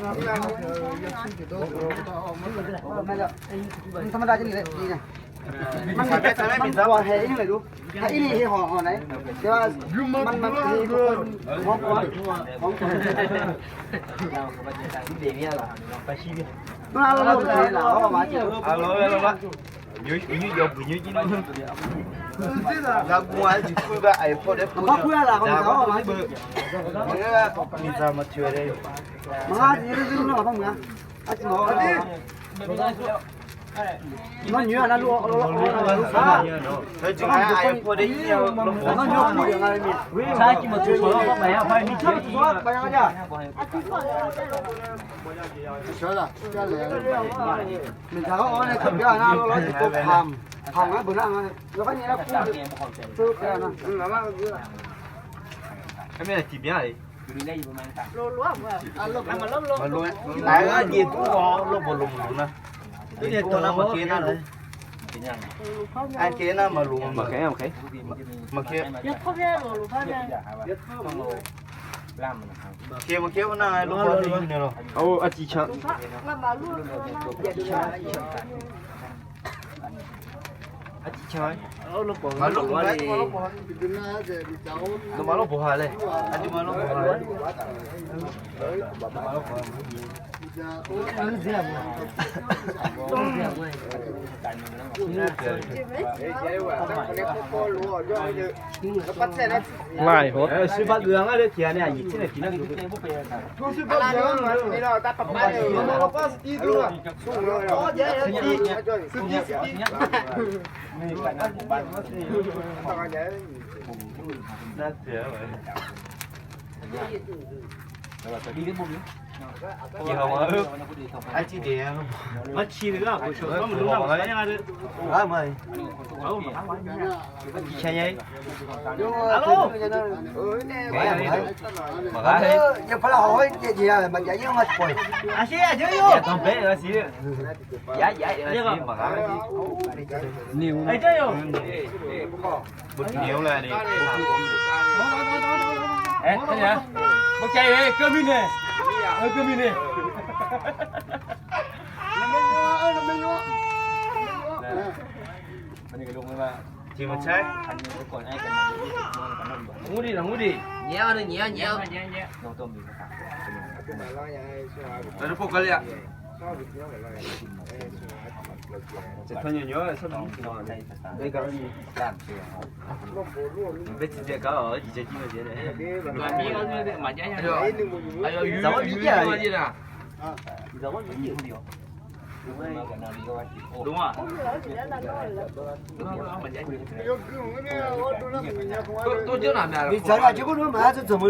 ມັນທຳມະດາຈັ່ງນີ້ແຫຼະ ດີນະ. ມັນມີແຕ່ແຕ່ວ່າແຮງອີ່ຫຍັງໄດ້ດູ ແຮງອີ່ຫຍັງເຮັດຫໍ ຫໍໄດ້ ແຕ່ວ່າມັນ ມັນເຮັດຫົວ ຫົວ ຫົວ ຫົວ ມັນເອົາລົງໄປລະ ເອົາມາ ຫຼາຍໂພດ ເອີ ຊື້ບັດເຫຼືອງເດີ ເກຍນີ້ ຍິບສິບນາທີນະ. Ni zara ce ko ma ha tsotso mo.